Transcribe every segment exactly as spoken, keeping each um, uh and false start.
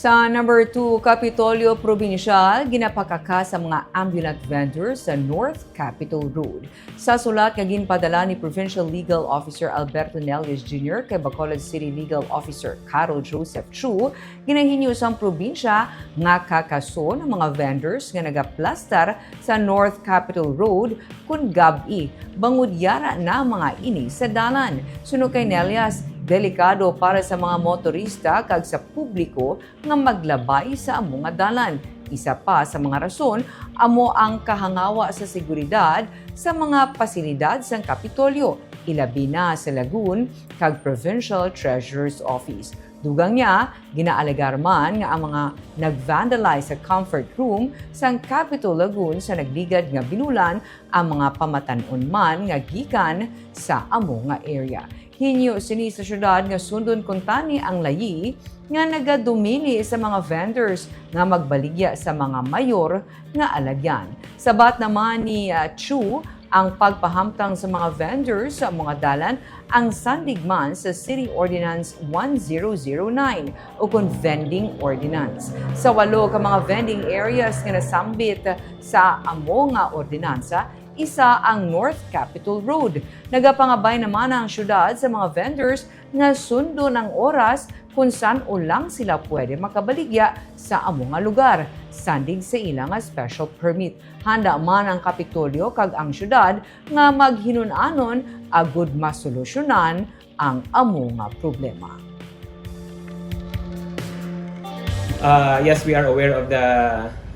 Sa number two, Kapitolyo Probinsyal, ginapakaka sa mga ambulant vendors sa North Capitol Road. Sa sulat nga ginpadala ni Provincial Legal Officer Alberto Nelias Junior kay Bacolod City Legal Officer Carol Joseph Chu, ginahinyo sang probinsya nga kakason ang mga vendors nga nagaplastar sa North Capitol Road kon gab-i, bangod yara na ang mga ini sa dalan. Suno kay Nelias, delikado para sa mga motorista kag sa publiko nga maglabay sa amo nga dalan. Isa pa sa mga rason amo ang kahangawa sa seguridad sa mga pasilidad sang Kapitolyo, ilabi na sa Lagoon kag Provincial Treasurer's Office. Dugang niya, ginaalegar man nga ang mga nag-vandalize sa comfort room sang Capitol Lagoon sa nagligad nga binulan ang mga pamatan-on man nga gikan sa amo nga area. Hinyo sini sa syudad nga sundon kuntani ang layi nga nagadumili sa mga vendors nga magbaligya sa mga mayor nga alagyan. Sabat naman ni, ah, Chu, ang pagpahamtang sa mga vendors sa mga dalan ang sandig man sa City Ordinance one zero zero nine, ukon vending ordinance. Sa walo ka mga vending areas nga nasambit sa amo nga ordinansa, isa ang North Capitol Road. Nagapangabay naman ang syudad sa mga vendors nga sundon ang oras kung san-o lang sila pwede makabaligya sa amo nga lugar, sandig sa ila nga special permit. Handa man ang Kapitolyo kag ang syudad nga maghinun-anon agud masolusyonan ang amo nga problema. Uh, yes, we are aware of the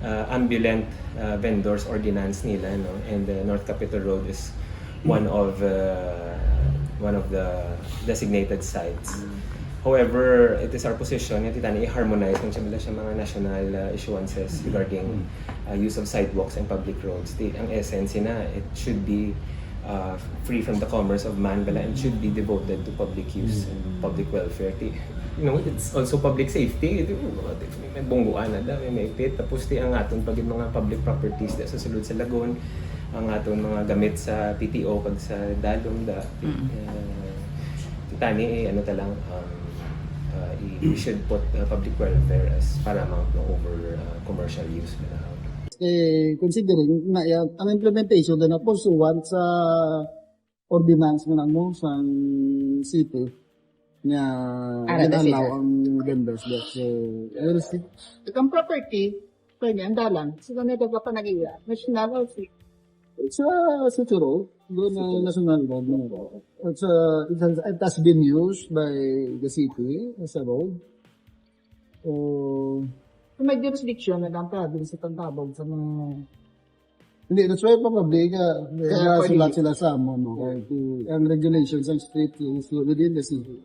uh, ambulant uh, vendors ordinance nila, no? And the North Capitol Road is one of uh, one of the designated sites. However, it is our position nga kita i-harmonize kung siya siya mga national uh, issuances regarding uh, use of sidewalks and public roads. Di, ang essence na, it should be uh, free from the commerce of man bala and should be devoted to public use and public welfare. Di, you know, it's also public safety. Di, may bungguan na da, may maipit. Tapos di ang aton pag mga public properties da sa sulod sa Lagoon, ang aton mga gamit sa P T O kag sa Dalom da. Di, uh, tani eh, ano ta lang, um, uh, i- we should put uh, public welfare as paramount no, over uh, commercial use. Eh, considering na yan, ang implementation na pursuant sa ordinance nga nang sa city nga Ara, ginalaw sige. Ang vendors that so, we'll see. Itong property, pwede ang dalan. Sila may nagpapanagiya. National or city. It's a city road. Doon ang national road. No? It's a, it has, it has been used by the city as a road. So, Kung may jurisdiction na lang province sa Tantabog sa mga hindi, that's why probably nga Kaya kaya pwede. Sila sila sa amo, no? Kaya ang regulations ang street is within the city.